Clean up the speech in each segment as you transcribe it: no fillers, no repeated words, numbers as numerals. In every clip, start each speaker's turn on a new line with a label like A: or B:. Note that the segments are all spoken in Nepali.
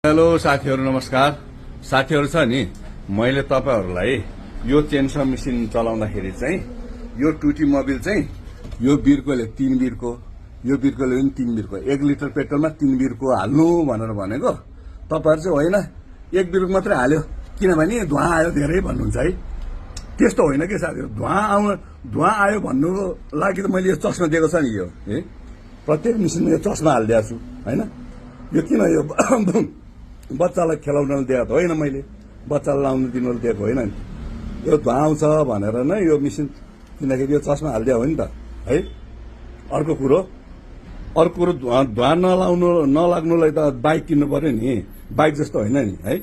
A: हेलो साथीहरु नमस्कार। साथीहरु छ नि मैले तपाईहरुलाई यो चेन्सर मेसिन चलाउँदाखेरि चाहिँ यो टुटी मोबिल चाहिँ यो बिर्कोले 3 बिर्को यो बिर्कोले पनि 3 बिर्को 1 लिटर पेट्रोलमा 3 बिर्को हाल्नु भनेर भनेको तपाईहरु चाहिँ होइन 1 बिर्को मात्रै हाल्यो किनभने धुवा आयो धेरै भन्नुहुन्छ है। त्यस्तो होइन के साथीहरु, धुवा आयो भन्नुको लागि त मैले यो चस्मा दिएको छ नि। यो प्रत्येक मेसिनमा यो चस्मा हालिदिएको छु हैन। यो किन यो बच्चालाई खेलाउन दिएको होइन, मैले बच्चालाई लाउन दिनु दिएको होइन नि। यो धुवा आउँछ भनेर नै यो मेसिन किनकि यो चस्मा हालिदियो हो नि त है। अर्को कुरो धुवा नलाग्नुलाई त बाइक किन्नु पर्यो नि। बाइक जस्तो होइन नि है।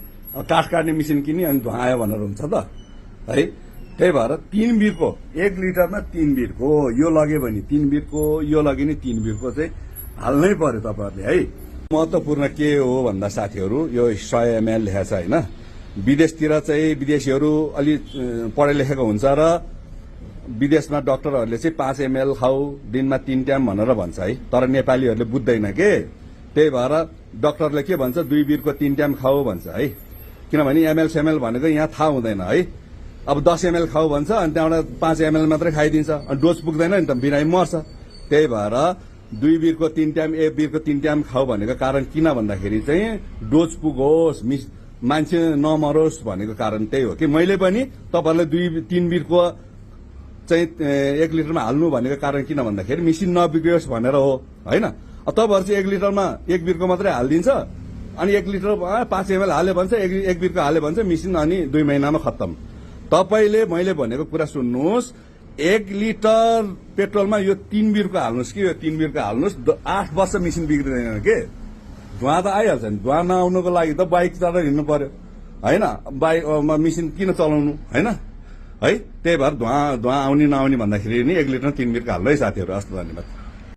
A: काठ काट्ने मेसिन किनी अनि धुवा आयो भनेर हुन्छ त है। त्यही भएर 3 बिर्को 1 लिटरमा 3 बिर्को यो लग्यो भने 3 बिर्को यो लग्यो नि 3 बिर्को चाहिँ हाल्नै पर्यो तपाईहरुले है। महत्वपूर्ण के हो भन्दा साथीहरु यो 100 ml लेखेको छ हैन। विदेशतिर चाहिँ विदेशीहरु अलि पढे लेखेको हुन्छ र विदेशमा डाक्टरहरुले चाहिँ 5 ml खाऊ दिनमा 3 टाइम भनेर भन्छ है। तर नेपालीहरुले बुझ्दैन के। त्यही भएर डाक्टरले के भन्छ 2 बिर्को 3 टाइम खाऊ भन्छ है। किनभने ml सेमल भनेको यहाँ थाहा हुँदैन है। अब 10 ml खाऊ भन्छ अनि त्यहाँबाट 5 ml मात्रै खाइदिन्छ अनि डोज पुग्दैन नि त, बिरामी मर्छ। त्यही भएर 2 बिर्को 3 टाइम 1 बिर्को 3 टाइम खाऊ भनेको कारण किन भन्दाखेरि चाहिँ डोज पुगोस् मान्छे नमरोस् भनेको कारण त्यही हो कि। मैले पनि तपाईहरुलाई 3 बिर्को चाहिँ 1 लिटरमा हाल्नु भनेको कारण किन भन्दाखेरि मेसिन नबिग्रियोस् भनेर हो हैन। तपाईहरु चाहिँ 1 लिटरमा 1 बिर्को मात्रै हाल्दिन्छ अनि 1 लिटर 5 ml हाल्यो भन्छ 1 बिर्को हाल्यो भन्छ मेसिन अनि 2 महिनामा खत्तम। तपाईले मैले भनेको कुरा सुन्नुस्, 1 लिटर पेट्रोलमा यो 3 बिर्को हाल्नुस् कि यो 3 बिर्को हाल्नुस् 8 वर्ष मेसिन बिग्रिदैन के। धुवा त आइहाल्छ नि। धुवा नआउनुको लागि त बाइक चलाएर हिँड्नु पर्यो हैन। बाइक मेसिन किन चलाउनु हैन है। त्यही भएर धुवा आउने नआउने भन्दाखेरि नि 1 लिटर 3 बिर्को हाल्नु है साथीहरु। हस् धन्यवाद।